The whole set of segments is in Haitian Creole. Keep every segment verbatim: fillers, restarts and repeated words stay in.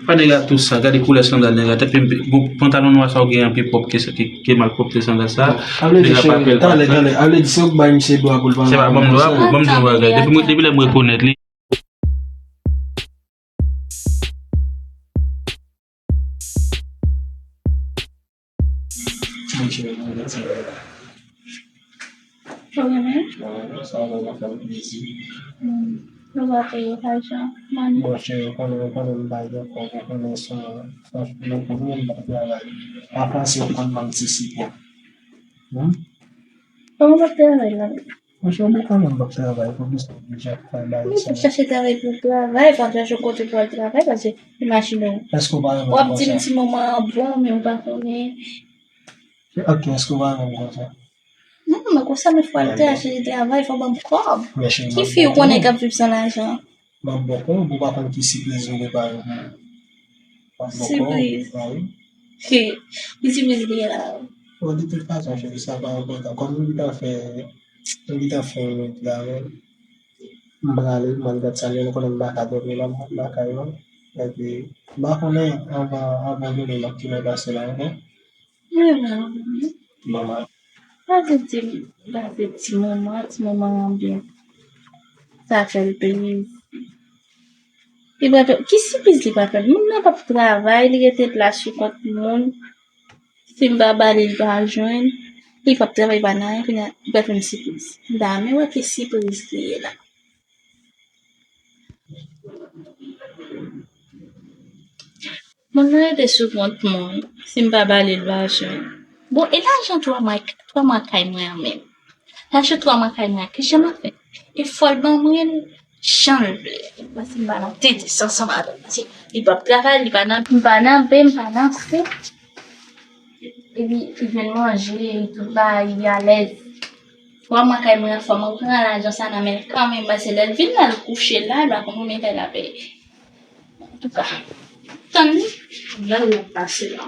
Pa nèg la tou sa, gade koulè sandal nèg la. Depi bon, pantalon nwa sa ou gen an pi pwòp ke, ke, ke malpwòpte sandal sa. Sa vle di, nèg la pa cheri, pè l pa talè, talè. Sa vle di, se ou k bay misye dwa pou l pa se pa ban m dwa pou, ban m di yon bagay. Depi mwen, depi lè m rekonèt li. Ou renmen? Sa w renmen fè m plezi. Hmm. Nou pa peye lajan, mani. Bon, cheri, ou konnen, ou konnen m pa gen kòb, ou konnen sa, franchman, pou mwen, m pa travay. Pa fòse ou konn ban m ti sipò. Hmm? Kòman w ap travay la? Monchè, ou konnen m p ap travay pou biznis, m ap fè bagay. Wi, pou chache travay pou travay, pa chache kote pou al travay, paske imajine w. Èske w pa renmen m konsa? W ap di m ti moman an bon, men w pa konnen. Ok, èske w pa renmen m konsa? Non, men konsa, men fò al chache travay, fò ban m kòb. Ki fi ou konnen k ap viv san lajan? M ap ba w kòb, ou pa konn ki sipriz ou prepare pou mwen. M ap ba w kòb, ba wi. Ki sipriz li ye la? Bon, de tout fason, cheri, sa pa enpòtan. Kòm nou gentan fè, nou gentan fè yon lòt travay, m prale, m al gad sa l ye, nou konnen m pa ka dòmi la, m lakay mwen. Epi, m pa konnen anvan, anvan demen, m ap tounen pase la ankò. Mwen menm, manman. Pase ti, pase ti moman, ti moman an byen. Sa fè l plezi. Li pral fè, ki sipriz li pral fè? Moun nan p ap travay, li rete la sou kont moun. Si m pa ba li, li pa jwenn. Li p ap travay, li pa nan anyen, kounye a, li pral fè m sipriz. M ta renmen wè ki sipriz li ye la. Moun nan rete sou kont moun, si m pa ba li, l pa jwenn. Bon, e lajan twa mwa, twa mwa kay mwen an menm? Lajan twa mwa kay mwen an, kijan m ap fè? E fò l ban mwen l jan l vle. Paske m pa nan tete ansanm avè l. Paske li p ap travay, li pa nan, m pa nan B, m pa nan C. Epi, li jwenn manje, li tout bagay, li alèz. Twa mwa kay mwen an, fò mwen pran lajan sa nan men l kanmenm, paske lè l vin la, l kouche la, l pa konn konbyen kay l ap peye. Antouka, tann li, jan l ap pase la.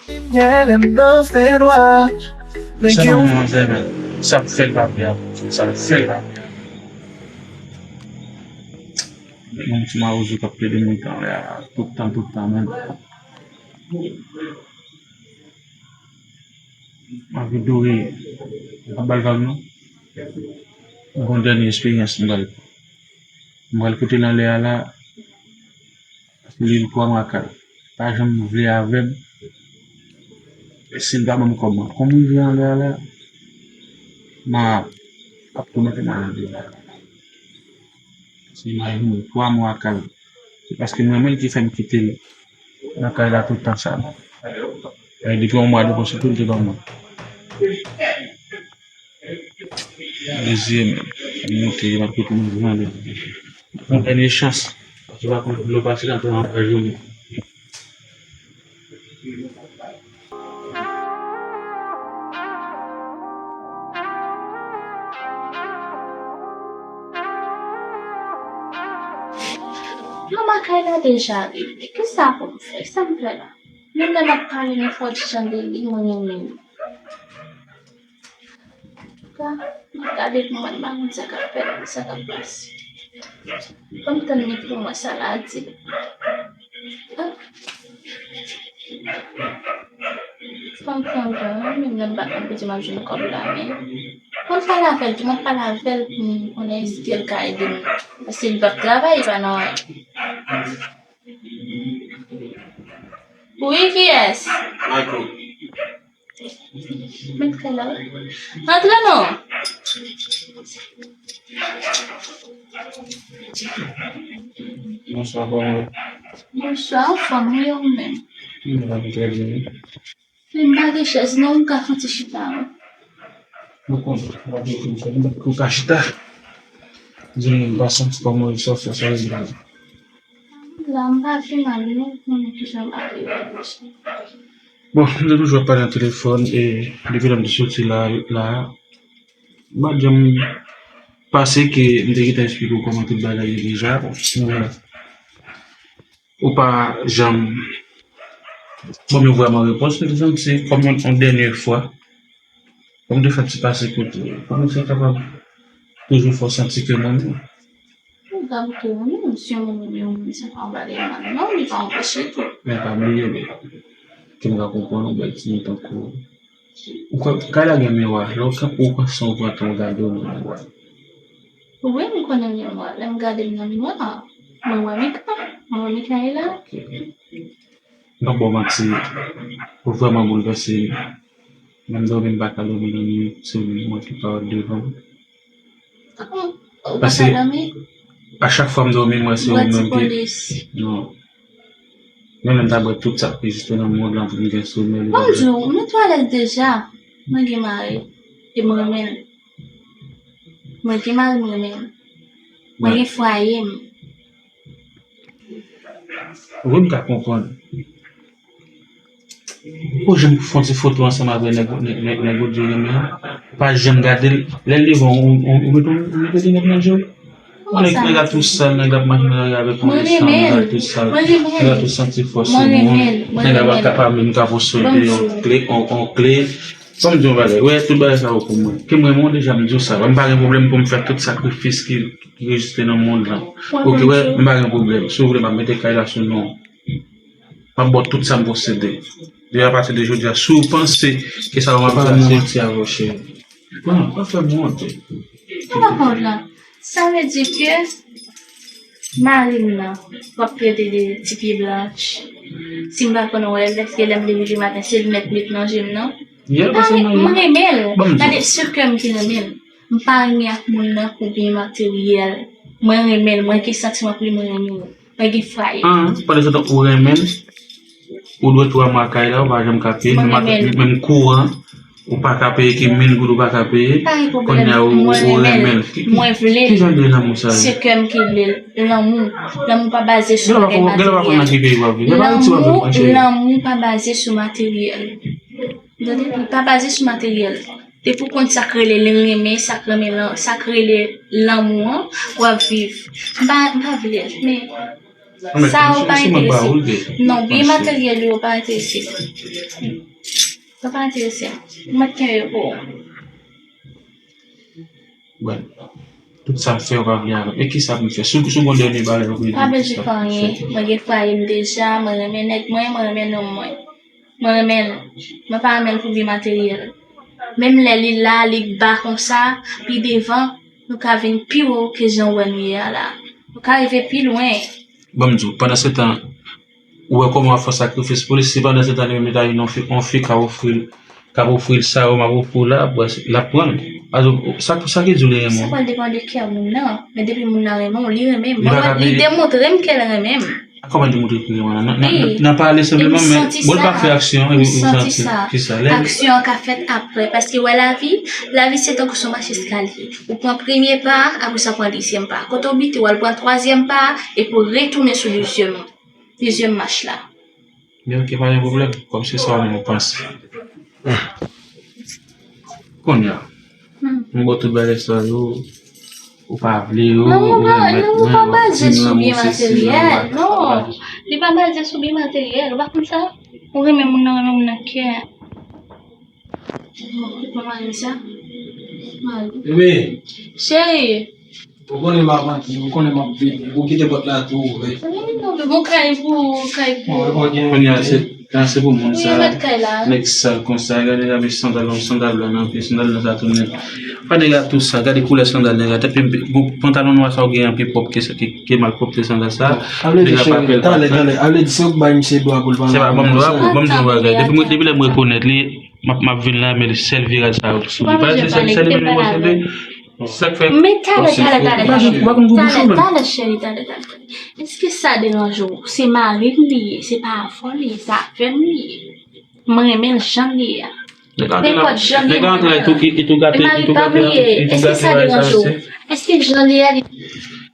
Sa pa mwen, manzè, men sa m fè l pa vle ap, sa m fè l pa vle ap. Yon ti mawozo k ap plede monte anlè a tout tan, tout tan, men. M anvi dore, m ap ba l vag non. M gon dènye esperyans m pral, m pral kote l anlè a la, li l twa mwa kay. Pa janm vle avè m. Si l pa ban m kòb mwen, kòm m rive anlè a la, m a, ap tou mete mwen nan dega. Se imajine twa mwa kay. Se paske mwen menm ki fè m kite l nan kay la tout tan sa. E depi yon mwa de konsa tou l te ban mwen. Reziye m. Li monte, m ap kote m vin anlè. Yon dènye chans. Paske pa konn lè w pase nan twa mwa kay jounen. Mama kay la deja rive. Kisa pou m fè? Sa m fè la? Menm lè m ap pale, nou fè yon ti jan de li, mwen renmen li. Antouka, m ap gade pou mwen, m pa konn sa k ap fèt, sa k ap pase. Ban m tann li pou mwen, sa l a di. Ah. Fò m fè yon jan, menm lè m pa konn kote m ap jwenn kòb la, men fò m pale avè l tou, m ap pale avè l pou m konnen èske l ka ede m. Paske li p ap travay, li pa nan anyen. Wi, kiyès? Michael. Mèt kay la. Antre non. Bonswa, kòman w ye? Bonswa, anfòm, wi, ou menm? M la trè byen. Men m pa gen chèz non, m ka fè yon ti chita, wi. Mwen konnen, w ap mete m fè, m ka chita. Di m, m pa santi kòman w ye, sa w fè, sa w ye la. La, m pa pi mal, non, m konnen kijan m ap ye. Bon, m te toujou ap pale nan telefòn, e depi lè m te soti la, la, m pa t janm pase ke m te gentan eksplike w kòman tout bagay ye deja. Ou pa janm ban m yon vrèman repons, m te santi se kòm yon, yon dènye fwa. Kòm de fwa ti pase kote, kòm se kapab toujou fè w santi ke mwen menm. Ou ka bouke ou menm, si yon moun renmen yon moun, sa pa yon bagay mal non, li pa anpeche tou. Men pa bliye, men, ke m ka konprann ou, bay timoun tankou ou. Ou kwè kay la gen miwa, lè w kanpe, ou panse ou pran tan w gade w nan miwa? Wi, m konnen gen miwa. Lè m gade m nan miwa, mwen wè Mika, mwen wè Mikaela. Ok. M p ap ba w manti, ou vrèman boulvèse m. Menm dòmi m pa ka dòmi nan nuit, se ou menm ki parèt devan m. Ou pa ka dòmi? A chak fwa m dòmi, m wè se ou menm ki... Non. Mwen menm ta bwè tout sa k egziste nan mond lan pou m gen somèy. Bon, m di w, mwen twò alèz deja. Mwen gen mari. E mwen renmen l. Mwen gen mari, mwen renmen l. Mwen gen fwaye m. Wi, m ka konprann. Ou janm fè yon ti foto ansanm avè nèg, nèg, nèg, nèg ou di w renmen an? Pa janm gade l. Lè l devan w, ou, ou, ou mete, ou mete linèt nan je w? Yon nèg, nèg la tou sal, nèg la ap mache nan lari avèk yon lesann, nèg la tou sal, nèg la tou santi fò sou moun, nèg la pa ka, pa menm ka posede yon kle, yon, yon kle. Ban m di yon bagay, wè, tout bagay sa yo pou mwen. Ke m renmen w deja, m di w sa. M pa gen pwoblèm pou m fè tout sakrifis ki, ki egziste nan mond lan. Oke, wè, m pa gen pwoblèm. Si w vle, m ap mete kay la sou non w. M ap ba w tout sa m posede. Depi apati de jodi a, si w panse ke sa yo m ap fè a se... Pa fè m wont, cheri. Non, pa fè m wont. Ou pa konprann la. Sa vle di ke mari m nan, w ap trete de ti pye blanch. Si m pa konn wè l, èske lè m leve demen maten, se linèt m met nan je m nan? Mwen renmen l. Gade, se kè m ki renmen l. M pa renmen ak moun nan pou byen materyèl. Mwen renmen l, mwen gen santiman pou li, mwen renmen l. Mwen gen fwaye. Ah, pandan se tan ou renmen l, ou dwe twa mwa kay la, ou pa janm ka peye, menm kouran, ou pa ka peye, ki mil goud ou pa ka peye, kounye a ou, ou renmen l. Ki, ki, ki jan de lanmou sa ye? Se kè m ki vle l. Lanmou, lanmou pa baze sou bagay materyèl. Lanmou, lanmou pa baze sou materyèl. Tande, li pa baze sou materyèl. Depi w konn sa k rele renmen, sa k renmen lan-, sa k rele lanmou an, w ap viv. M pa, m pa vle l, men sa yo pa enterese m. Non, byen materyèl yo pa enterese m. Yo pa enterese m. M mèt kenbe yo pou ou. Bon, tout sa m fè, ou pa vle avè m. E kisa pou m fè? Si w, si w gon dènye bagay ou vle di m, kisa pou m fè? Ou pa bezwen fè anyen. Mwen gen fwaye m deja, mwen renmen nèg mwen, mwen renmen nonm mwen. Mwen renmen l. Mwen pa renmen l pou byen materyèl. Menm lè li la, li ba konsa, pi devan, nou ka vin pi wo ke jan w wè nou ye a la. Nou ka rive pi lwen. Ban m di w, pandan se tan, ou wè kòman w ap fè sakrifis pou li, si pandan se tan li menm li ta jwenn yon fi, yon fi k ap ofri l, k ap ofri l sa yo m ap ofri w la, l ap pran l. Sa, sa ki di w li renmen w? Sa pral depann de kè moun nan, men depi moun nan renmen w, li renmen m. Li demontre m ke l renmen m. Kòman li demontre ke l renmen w? Nan, nan, nan, nan pale senpleman, men bon, l pa fè aksyon, epi ou santi sa. Aksyon an ka fèt apre, paske wè lavi, lavi se tankou se yon mach eskalye. Ou pran premye pa a, apre sa w pran dezyèm pa a. Kote w bite, w al pran twazyèm pa a, epi w retounen sou dezyèm, dezyèm mach la. Men oke, pa gen pwoblèm, kòm se sa ou menm ou panse. Kounye a, m ba w tout bagay sa yo, ou pa vle yo, ou renmen mwen, w ap di m lanmou sesi, lanmou sa. Non, li pa baze sou byen materyèl, ou pa konn sa? Ou renmen moun nan, renmen moun nan kè. Ou konn mari m sa? Mari. Bebe. Cheri. Ou konnen m ap antre, ou konnen m ap vini. Ou kite pòt la tou ouvè. Bon, kay pou, kay pou. Kounye a se, a se pou moun sa. Nèg sal konsa, gade, gade sandal, yon sandal blan nan pye, sandal blan sa tounen. Pa nèg la tou sal, gade koulè sandal nèg la. Epi bon, pantalon nwa sa ou gen an pi pwòp ke, ke, ke malpwòpte sandal sa. Nèg la pa pè l pa. Talè, talè, a vle di se ou k bay misye dwa pou l pale. Se pa ban m dwa, ban m di yon bagay. Depi mwen, depi lè m rekonèt li, m ap, m ap vin la, men sèl viraj sa yo sou li. Paske se, se li menm li posede. Sa k fè... Men talè, talè, talè, talè. Talè, talè, cheri, talè, talè. Èske sa deranje w? Se mari m li ye, se pa avè w li ye, se avè m li ye. Mwen renmen l jan l ye a. Nenpòt jan l ye. Nèg la antre la, li tou, li tou gate, li tou gate, li tou gate bagay sa yo. Èske sa deranje w? Èske jan l ye a, li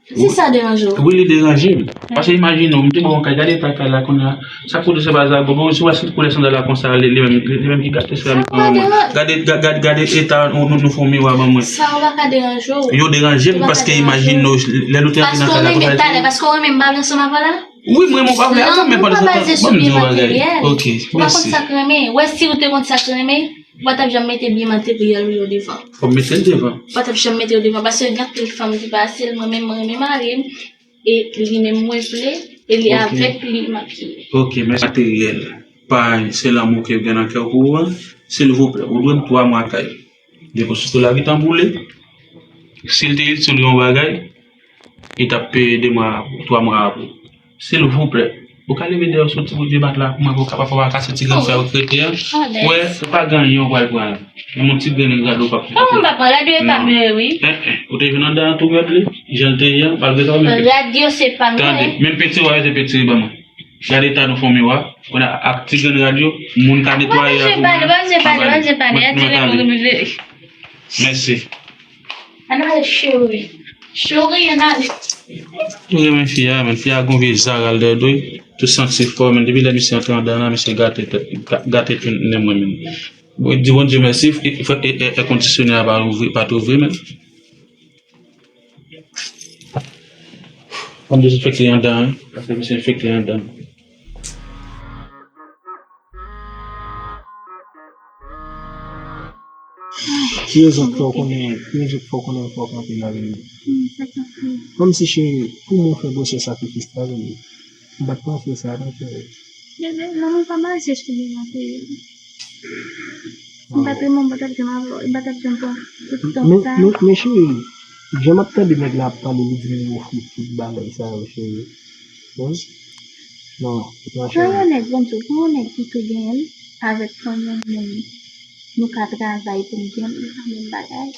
Si sa deranje w. Wi, li deranje m. Paske imajine w, m te ba w yon kay, gade eta kay la kounye a. Sa k pote se pa zago, bon, si w wè si koulè sandal la konsa, li, li menm, li, li menm ki gate seramik nan men mwen. Gade, ga-, gade, gade eta nou, nou, nou fè yon miwa ban mwen. Sa yo pa ka deranje w. Yo deranje m paske imajine w, lè nou te antre nan kay la konsa. Paske w renmen talè, paske w renmen m pa vle ansanm avè w la. Wi, mwen, mwen pa vle avè w, men pandan se tan, ban m di yon bagay. Oke, mèsi. Ou pa konn sa k renmen. Wè, si w te konn sa k renmen, Ou pa t ap janm mete byen materyèl ou yo devan. Fò m mete l devan. Ou pa t ap janm mete yo devan, paske gen anpil fanm ki pa sèl mwen menm, mwen renmen mari m, e li menm mwen vle, e li avèk li m ap ye. Ok, mèsi. Materyèl, pay, se lanmou ke w gen nan kè w pou ou an, silvouplè, ou dwe m twa mwa kay. Depi w sou la, gentan boule. Si l te itil yon bagay, li t ap peye de mwa, twa mwa apre. Silvouplè, ou ka leve dèyè w sou ti bout vye mat la pou mwen, pou w kapab fè w kase ti grenn sa yo k rete an. Wè, ou pa gen anyen ou pral pran la. Menm yon ti grenn rad ou p ap fè. Kòman m pa pran? Rad yo e pa mwen, wi. Eh, eh, ou te jwenn anndan an tou rèd li, jan l te ye an, malgre sa ou menm. Rad yo se pa mwen. Tande, menm pentire w a yo te pentire ban mwen. Gade eta nou fè yon miwa, kounye a ak ti grenn rad yo, moun ka netwaye a pou mwen. Mèsi. Ann ale, cheri. Cheri, ann ale. M renmen fi a, men fi a gon vye zaral dèyè do l. Tou santi fò, men depi lè misye antre anndan an, misye gate tèt, ga- gate tou nen mwen menm. Bon, di Bondye mèsi, e, e, e, èkondisyonè a pa ouvri, pa t ouvri, men. Ann dezenfekte anndan an, paske misye enfekte anndan. Ki rezon k fè w konnen, ki rezon k fè w konnen fò w kanpe la, Vini? Hmm, sa k ap fè. Kòmsi, cheri, pou mwen fè gwosè sakrifis la, Vini. M pa t panse sa, non, cheri. Bebe, manman pa mache sou li, ma cheri. M pa t renmen, m pa t ap janm avè w, m pa t ap janm pran tout tan sa. Men, men, men, cheri, jan m ap tande nèg la ap pale, li di m li ofri tout bagay sa yo, cheri. Bon. Non, non, cheri. Pou yon nèg, bon, pou yon nèg ki tou genyen l, avèk pou yon moun, nou ka travay pou n genyen l, li pa menm bagay.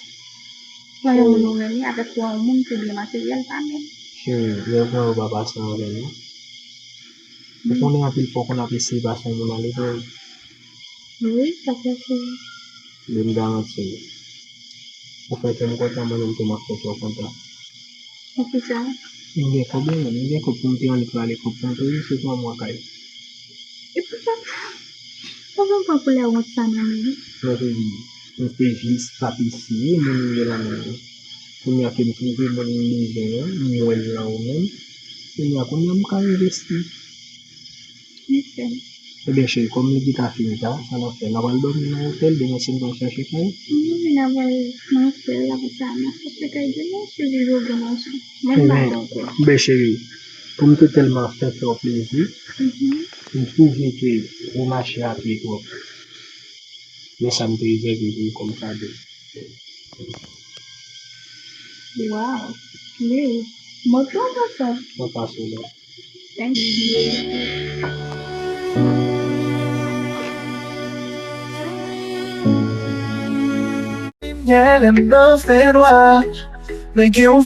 Pou yon moun ou renmen, avèk pou yon moun ki byen materyèl, pa menm. Cheri, lè w pran yo pa pase anvè nou. Ou konnen anpil fwa w konn ap eseye pase yon moun ale pou ou. Wi, sa fè cheri. Men m garanti w, ou fè kè m kontan, mwen menm tou m ap fè kè w kontan. Poukisa? M gen kòb wi, m gen kòb pou m te annik rale kòb pou m te rese twa mwa kay. E poukisa? Ou konn pran koulè wont sa nan men m? Non, cheri, m te jis ap eseye moun ou ye la menm. Kounye a ke m twouve moun m bezwen an, m wè l nan ou menm. Kounye a, kounye a m ka envesti. Ok. Ebyen, cheri, kòm li gentan fini ta, sa n ap fè? N a pral dòmi nan otèl, demen si n pral chache kay? Wi, n a pral nan otèl, apre sa, n a chache kay demen, si li yo gen lajan. Mwen, m pa dakò. Ebyen, cheri, pou m te tèlman fè fè w plezi, m twouve ke ou mache a pye twòp. Men sa m te rezève pou ou kòm kado. Wow. Li, moto w pase? Mwen pase la. Thank you. Yeah, them girls, they do. They give